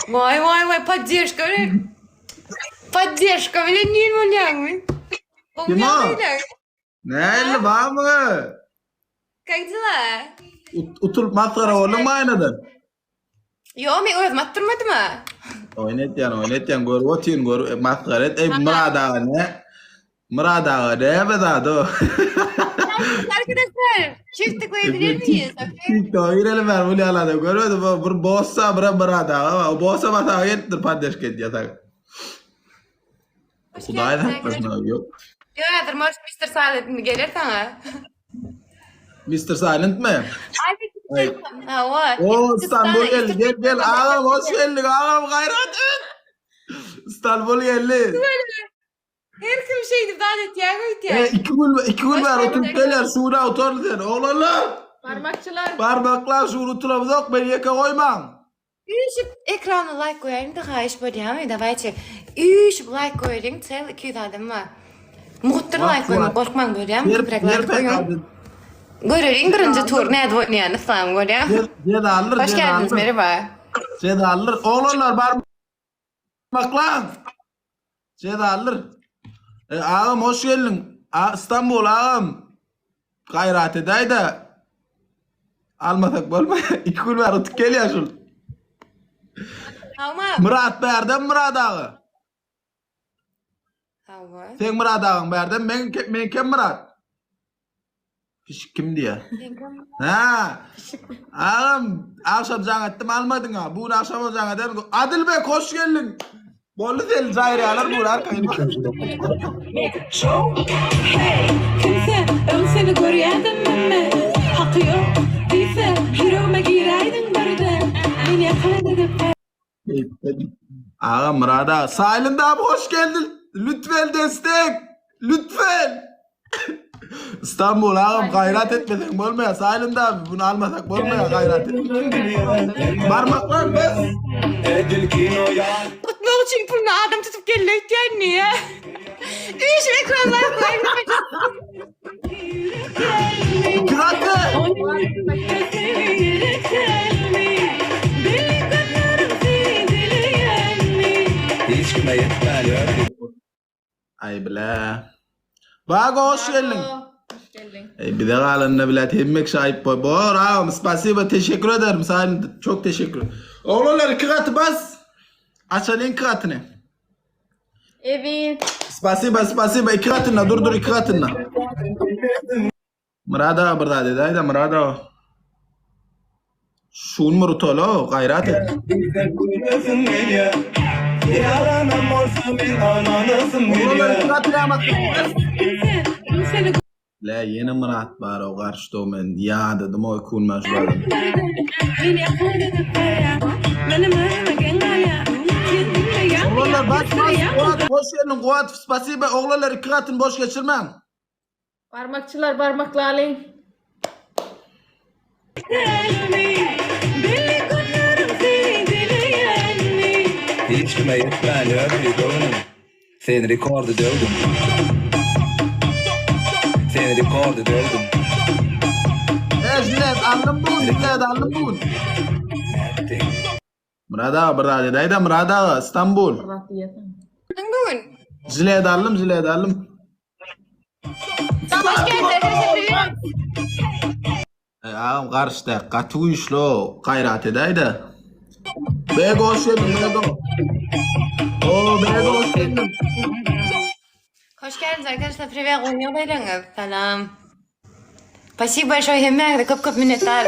Waý waý waý poddeşka bilen. Poddeşka bilen nir bolýaňmy? Kim o? Näli barmy? Как дела? Utulyp masgara bolduňmy aýnadan? Ýo, men özüm atdyrmadym a. Oýun etýän, oýun etýän, görüp otyryn, görüp e, masgara et. Ey Myrat aga ne? Myrat aga näme zat o? Arkadaşlar, çift tıklayabilir miyiz? Okay. TikTok'a girelim ben bu ýalada görmedim. Bu Bir bossa, bir Myrat aga bar. O bossa basa gelipdir poddeşka edýär saňa. Hoş Hudaý geldiniz saklasyn arkadaşlar. abi, ýok. Ýok, häzir может Mr. Silent geler saňa. Mr. Silent mi? Ay. Hawa. O İstanbul geldi. Gel gel agam hoş geldik agam gaýrat et. İstanbul geldi. Her kim şeýdip zat etýär E, öýtýär. iki gün iki gün Hoş bäri oturyp geldik. gelýär şuňa oturdy sen. Oglanlar Barmakçylar. barmaklar şuny oturamyzok beni ýeke goýmaň. Üýşüp ekrana laýk goýaýyň-da haýyş bolýamy dawayçe üýşüp laýk goýalyň çel 200 adam bar. Mugtdyr laýk goýmaň gorkmaň bolýamy köpräk laýk goýuň. Göreliň birinji tur nädip oýnaýan Yslam bolýa. Jezalydyr Hoş geldiniz merhaba. Jezalydyr oglanlar barmaklaň. Jezalydyr. E, agam hoş geldiň. A, Istanbul agam. Gaýrat edäýdä. Almasak bolmaýar. Iki gün bäri utup gelýär şul. Hawa. Myrat bärden Myrat aga. Hawa. Seň Myrat agaň bärden men men kim Myrat? Pişik kim diýýär? Ha. Agam agşam jaň etdim almadyň ha. Bu gün agşam jaň ederin. Adilbek hoş geldiň. Boldy seni jaýraýarlar bu arkaýyn. Hey, kim sen? Öň seni görýärdim men. Haky ýok diýse, ýüregime giräýdiň birden. Men ýakyn edip Aga Murad aga. Silent abi hoş geldin. Lütfen destek. Lütfen. İstanbul agam gaýrat etmeseň bolmaýar. Silent abi bunu almasak bolmaýar gaýrat et. Barmaklar bes. Tutmak üçin puluny adam tutup geldi öýtýän niýe? Üýşüp ekranlar İki katı. Hiç kime ýetmän ýördi. Aý bile. Bago hoş geldiň. Hoş geldiň. Ey bize galanyna bile hemme kişi aýyp boý. Bor agam spasiba teşekkür ederim saýyn çok teşekkür. Oglanlar iki gaty bas. Açalyň iki gatyny. Eziz. Spasiba spasiba iki gatyna dur dur iki gatyna. Murad aga bir zat edäýdä Murad aga. Şun murtala gaýrat et. Ýalanam bolsa men ynanasym Oglanlar gelýär. iki gatyna bas. Le ýene Myrat bar o garşyda men ýadadym o iki gün men şu adamy. Oglanlar bas bas Kuwat hoş geldiň Kuwat spasiba oglanlar iki gatyny boş geçirmäň. Barmakçylar barmaklalyň. Hiç kime ýetmän ýördi göwnüm. Sen rekordy döwdüň. Sen rekordy döwdüň. E jilet aldym bu gün jilet aldym bu gün. Nätdiň? Myrat aga bir zat edäýdä Myrat aga Istanbul. Bir zat diýersiň. Bu gün. Jilet aldym jilet aldym. Hoş geldiniz. Ey agam garşyda gaty güýçli o gaýrat edäýdä. Bego hoş geldiň Bego. O Bego hoş geldiň. Hoş geldiniz arkadaşlar. Privet goýuň Salam. Спасибо большое hemmäňize köp köp minnetdar.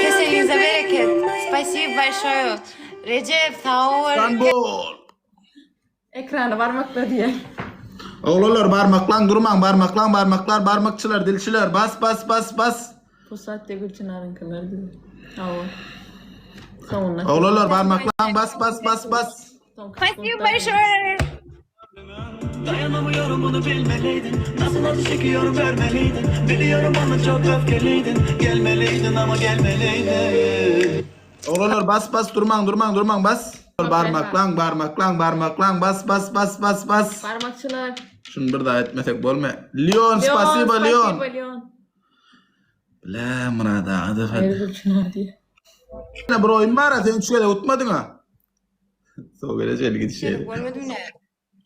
Keseliňize bereket. Спасибо большое. Recep sag bol. Istanbul. Ekrany barmakla diýen. Oglanlar barmaklaň durmaň barmaklaň barmaklar barmakçylar dilçiler bas bas bas bas. Pusat diýe Gülçynaryňkylar diýe. Hawa. Soňunda. Oglanlar barmaklaň bas bas bas bas. Soňky Спасибо sekuntlar. большое. Dayanamıyorum bunu bilmeliydin Nasıl acı çekiyorum görmeliydin Biliyorum ama çok öfkeliydin Gelmeliydin ama gelmeliydin Oglanlar bas bas durmaň durmaň durmaň bas. Barmaklaň barmaklaň barmaklaň bas bas bas bas bas. Barmakçylar. Şunu bir daha etmesek bolmaýar. Leon spasiba Leon. Spasiba Leon. Bile Murad aga da Hayır Gülçınar diýe. Bir oýun bar sen üç gezek utmadyň ha. So geleceğini gidişelim. Görmedim ne?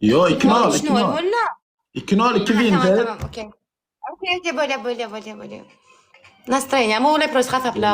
Yo 2-0 3-0 2-0. boldy. 2-0 2 win. Tamam tamam okey. Okey okey böyle böyle böyle böyle. Настроение. Мы просто hasapla.